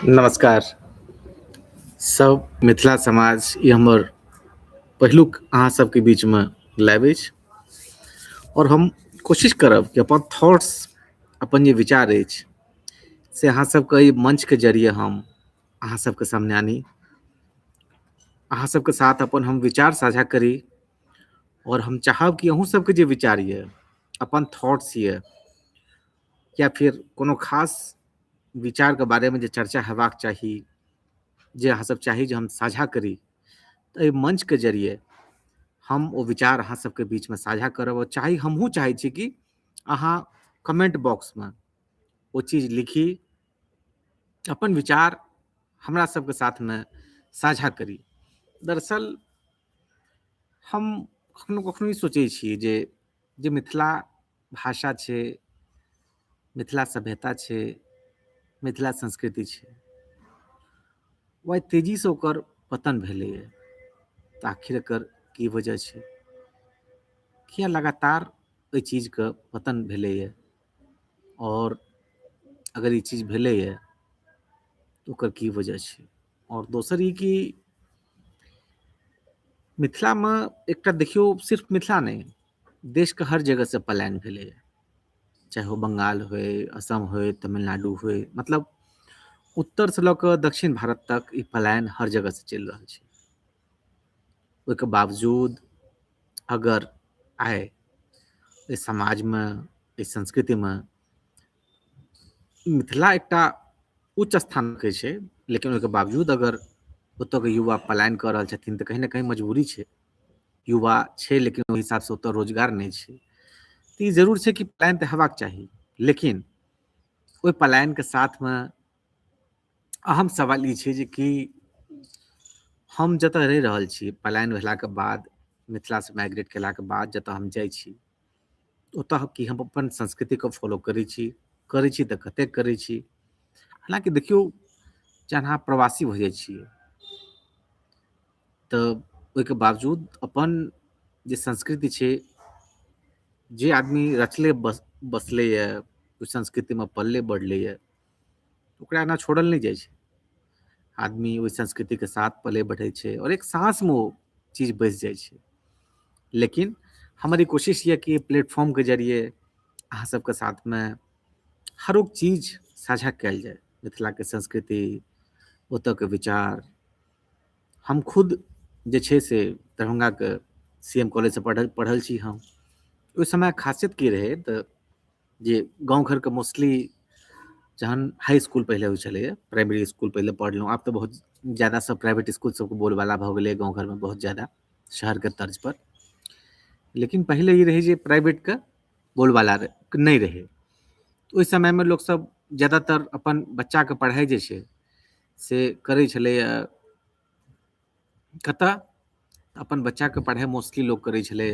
नमस्कार। सब मिथिला समाज, ई हमर पहिलुक अहाँ सबके बीचमे लाइव अछि आओर हम कोशिश करब कि अपन थॉट्स, अपन जे विचार अछि से अहाँ सबके एहि मंचके जरिए हम अहाँ सबके सामने आनी, अहाँ सबके साथ अपन हम विचार साझा करी। आओर हम चाहब कि अहूँ सबके जे विचार यऽ, अपन थॉट्स यऽ या फिर कोनो खास विचारके बारेमे जे चर्चा हेबाक चाही, जे अहाँ सब चाही जे हम साझा करी, तऽ एहि मंचके जरिए हम ओ विचार अहाँ सबके बीचमे साझा करब। आओर चाही, हमहूँ चाहै छी कि अहाँ कमेंट बॉक्समे ओ चीज लिखी, अपन विचार हमरा सबके साथमे साझा करी। दरअसल हम कखनो कखनो ई सोचै छियै जे जे मिथिला भाषा छै, मिथिला सभ्यता छै, मिथिला संस्कृति छै, ओ आइ तेजीसँ ओकर पतन भेलैए। तऽ आखिर एकर की वजह छै? किया लगातार एहि चीजके पतन भेलैए? आओर अगर ई चीज भेलैए तऽ ओकर की वजह छै? आओर दोसर ई कि मिथिलामे एकटा देखियौ, सिर्फ मिथिला नहि, देशके हर जगहसँ पलायन भेलैए, चाहे ओ बंगाल होय, असम होय, तमिलनाडु होय, मतलब उत्तरसँ लऽ कऽ दक्षिण भारत तक ई पलायन हर जगहसँ चलि रहल छै। ओहिके बावजूद अगर आइ एहि समाजमे, एहि संस्कृतिमे मिथिला एकटा उच्च स्थान रखै छै, लेकिन ओहिके बावजूद अगर ओतयके युवा पलायन कऽ रहल छथिन तऽ कहीं ने कहीं मजबूरी छै। युवा छै लेकिन ओहि हिसाबसँ ओतय रोजगार नहि छै। तऽ ई जरूर छै कि पलायन तऽ हेबाक चाही, लेकिन ओहि पलायनके साथमे अहम सवाल ई छै जे कि हम जतय रहि रहल छी, पलायन भेलाके बाद, मिथिलासँ माइग्रेट केलाके बाद जतय हम जाइ छी, ओतऽ की हम अपन संस्कृतिके फॉलो करै छी? करै छी तऽ कतेक करै छी? हालाँकि देखियौ, जहन अहाँ प्रवासी भऽ जाइ छियै तऽ ओहिके बावजूद अपन जे संस्कृति छै, जे आदमी रचले बसलैए, ओहि संस्कृतिमे पलले बढ़लैए, ओकरा एना छोड़ल नहि जाइ छै। आदमी ओहि संस्कृतिके साथ पलै बढ़ै छै आओर एक साँसमे ओ चीज बसि जाइ छै। लेकिन हमर ई कोशिश यऽ कि प्लेटफॉर्मके जरिए अहाँ सबके साथमे हरेक चीज साझा कयल जाय, मिथिलाके संस्कृति, ओतऽके विचार। हम खुद जे छै से दरभंगाके सी एम कॉलेजसँ पढ़ल पढ़ल छी हम। ओहि समय खासियत की रहै तऽ जे गाँव घरके मोस्टली जहन हाई इसकुल पहिले होइ छलैए, प्राइमरी इसकुल पहिले पढ़लहुँ। आब तऽ बहुत ज्यादा सब प्राइवेट इसकुल सबके बोलबाला भऽ गेलै गाँव घरमे बहुत ज्यादा शहरके तर्जपर, लेकिन पहिले ई रहै जे प्राइवेटके बोलबाला नहि रहै। ओहि समयमे लोकसब ज्यादातर अपन बच्चाके पढ़ाइ जे छै से करै छलैए। कतऽ अपन बच्चाके पढ़ाइ मोस्टली लोक करै छलै?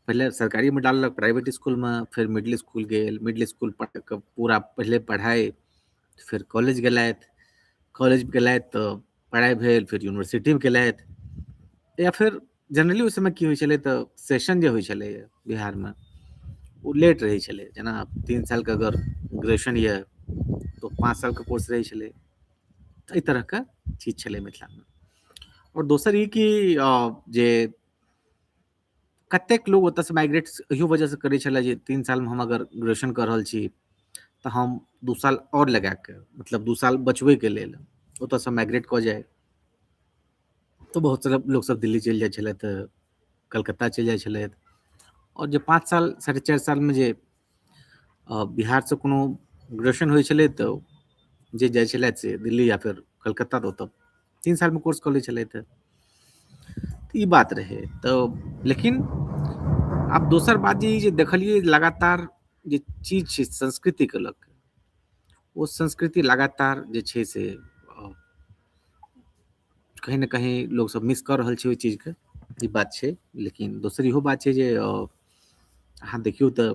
पहिले सरकारीमे डाललक, प्राइवेट इसकुलमे, फेर मिडिल इसकुल गेल, मिडिल इसकुल पढ़ पूरा पहिले पढ़ाइ, फेर कॉलेज गेलथि, कॉलेज गेलथि तऽ पढ़ाइ भेल, फेर यूनिवर्सिटीमे गेलथि। या फेर जनरली ओहि समय की होइ छलै तऽ सेशन जे होइ छलै बिहारमे ओ लेट रहै छलै। जेना 3 सालके अगर ग्रेजुएशन यऽ तऽ 5 सालके कोर्स रहै छलै। एहि तरहके चीज छलै मिथिलामे। आओर दोसर ई कि जे कतेक लोग ओतऽसँ माइग्रेट इहो वजहसँ करै छलै जे 3 सालमे हम अगर ग्रेजुएशन कऽ रहल छी तऽ हम 2 साल आओर लगाके, मतलब 2 साल बचबैके लेल ओतऽसँ माइग्रेट कऽ जाइ। तऽ बहुत सारा लोकसब दिल्ली चलि जाइ छलथि, कलकत्ता चलि जाइ छलथि। आओर जे 5 साल 4.5 सालमे जे बिहारसँ कोनो ग्रेजुएशन होइ छलै तऽ जे जाइ छलथि से दिल्ली या फेर कलकत्ता, तऽ ओतऽ 3 सालमे कोर्स कऽ लै छलथि। तऽ ई बात रहै। तऽ लेकिन आब दोसर बात जे ई जे देखलियै, लगातार जे चीज छै संस्कृतिके लऽ कऽ, ओ संस्कृति लगातार जे छै से कहीं ने कहीं लोकसब मिस कऽ रहल छै ओहि चीजके, ई बात छै। लेकिन दोसर इहो बात छै जे अहाँ देखियौ तऽ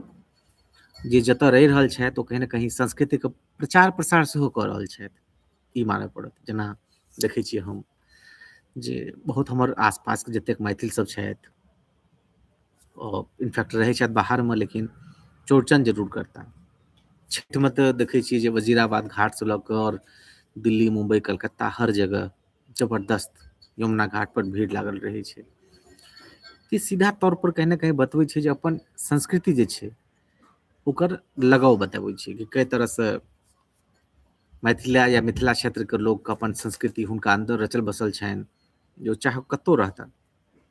जे जतऽ रहि रहल छथि ओ कहीं ने कहीं संस्कृतिके प्रचार प्रसार सेहो कऽ रहल छथि, ई मानऽ पड़त। जेना देखै छियै हम जे बहुत हमर आसपासके जतेक मैथिल सब छथि, इनफैक्ट रहै छथि बाहरमे लेकिन चौड़चन जरूर करता। छठिमे तऽ देखै छियै जे वजीराबाद घाटसँ लऽ कऽ आओर दिल्ली, मुम्बई, कलकत्ता हर जगह जबरदस्त यमुना घाट पर भीड़ लागल रहै छै। ई सीधा तौर पर कहीं ने कहीं बतबै छै जे अपन संस्कृति जे छै ओकर लगाव बतबै छै कि कई तरहसँ मैथिला या मिथिला क्षेत्रके लोकके अपन संस्कृति हुनका अन्दर रचल बसल छनि जे ओ चाहे कतहु रहता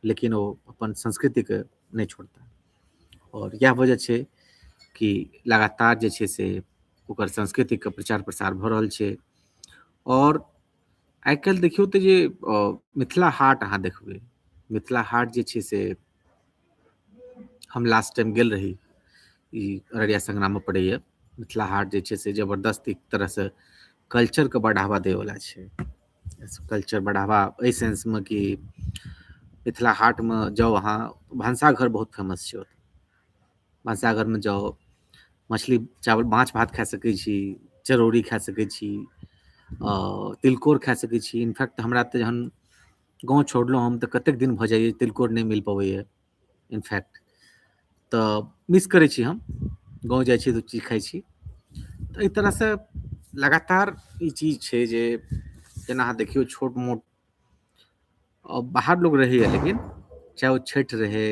लेकिन ओ अपन संस्कृतिके नहि छोड़ता। आओर इएह वजह छै कि लगातार जे छै से ओकर संस्कृतिके प्रचार प्रसार भऽ रहल छै। आओर आइ काल्हि देखियौ तऽ जे मिथिला हाट अहाँ देखबै, मिथिला हाट जे छै से हम लास्ट टाइम गेल रही, ई अररिया संग्राममे पड़ैए। मिथिला हाट जे छै से जबरदस्त एक तरहसँ कल्चरके बढ़ावा दैवला छै। कल्चर बढ़ावा एहि सेंसमे कि मिथिला हाटमे जाउ अहाँ, भनसाघर बहुत फेमस छै ओतऽ। भनसाघरमे जाउ, मछली चावल माछ भात खा सकै छी, चरौरी खा सकै छी, तिलकोर खा सकै छी। इनफैक्ट हमरा तऽ जहन गाँव छोड़लहुँ हम तऽ कतेक दिन भऽ जाइए तिलकोर नहि मिल पबैए। इनफैक्ट तऽ मिस करै छी हम, गाँव जाइ छी तऽ ओ चीज खाइ छी। तऽ एहि तरहसँ लगातार ई चीज छै जे जेना अहाँ देखियौ छोट मोट बाहर लोग रहैए, लेकिन चाहे ओ छठि रहै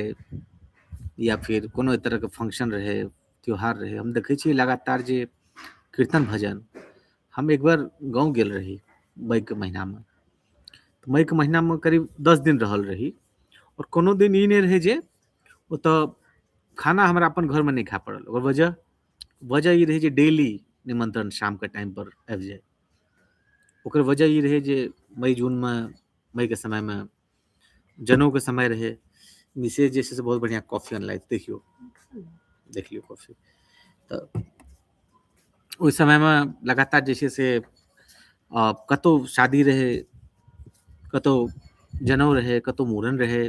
या फिर कोनो एहि तरहके फंक्शन रहै, त्यौहार रहै, हम देखै छियै लगातार जे कीर्तन भजन। हम एक बार गाँव गेल रही मईके महीनामे, मईके महीनामे करीब 10 दिन रहल रही आओर कोनो दिन ई नहि रहै जे ओतऽ खाना हमरा अपन घरमे नहि खाय पड़ल। ओकर वजह वजह ई रहै जे डेली निमंत्रण शामके टाइमपर आबि जाय। ओकर वजह ई रहै जे मई जूनमे, मईके समयमे जनउके समय रहै। मिसेज जे छै से बहुत बढ़िआँ कॉफी अनलथि, देखियौ देख लियौ कॉफी। तऽ ओहि समयमे लगातार जे छै से कतहु शादी रहै, कतहु जनउ रहै, कतहु मूड़न रहै,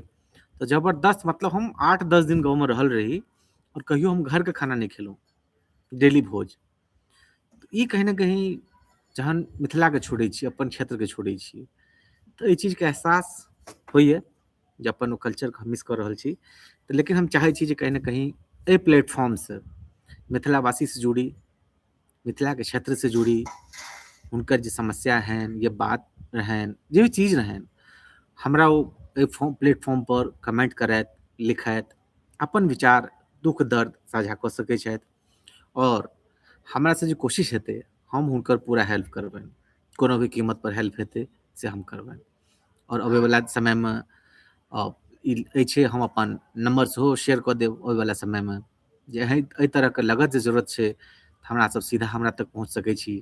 तऽ जबरदस्त मतलब हम 8-10 दिन गाँवमे रहल रही आओर कहियो हम घरके खाना नहि खेलहुँ, डेली भोज। ई कहीं ने कहीं जहन मिथिलाके छोड़ै छी, अपन क्षेत्रके छोड़ै छी, तऽ एहि चीजके एहसास होइए जे अपन ओ कल्चरके हम मिस कऽ रहल छी। तऽ लेकिन हम चाहै छी जे कहीं ने कहीं एहि प्लेटफॉर्मसँ मिथिलावासीसँ जुड़ी, मिथिलाके क्षेत्रसँ जुड़ी, हुनकर जे समस्या हैन या बात रहनि, जे भी चीज रहनि, हमरा ओ एहि प्लेटफॉर्म पर कमेंट करथि, लिखथि, अपन विचार दुःख दर्द साझा कऽ सकै छथि आओर हमरासँ जे कोशिश हेतै हम हुनकर पूरा हेल्प करबनि, कोनो भी कीमत पर हेल्प हेतै से हम करबनि। आओर अबैवला समयमे ई अछि, हम अपन नम्बर सेहो शेयर कऽ देब ओहिवला समयमे जे एहि तरहके लगत जे जरूरत छै तऽ हमरा सब सीधा हमरा तक पहुँच सकै छी,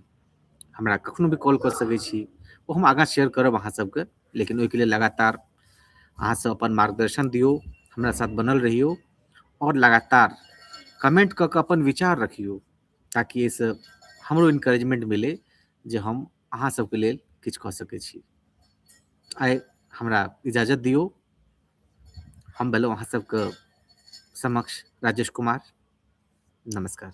हमरा कखनो भी कॉल कऽ सकै छी, ओ हम आगाँ शेयर करब अहाँ सबके। लेकिन ओहिके लेल लगातार अहाँ सब अपन मार्गदर्शन दियौ, हमरा साथ बनल रहियौ आओर लगातार कमेंट कऽ कऽ अपन विचार रखियौ, ताकि एहिसँ हमरो इनकरेजमेंट मिलै जे हम अहाँ सबके लेल किछु कऽ सकै छी। आइ हमरा इजाजत दियौ, हम भेलहुँ अहाँ सबके समक्ष राजेश कुमार। नमस्कार।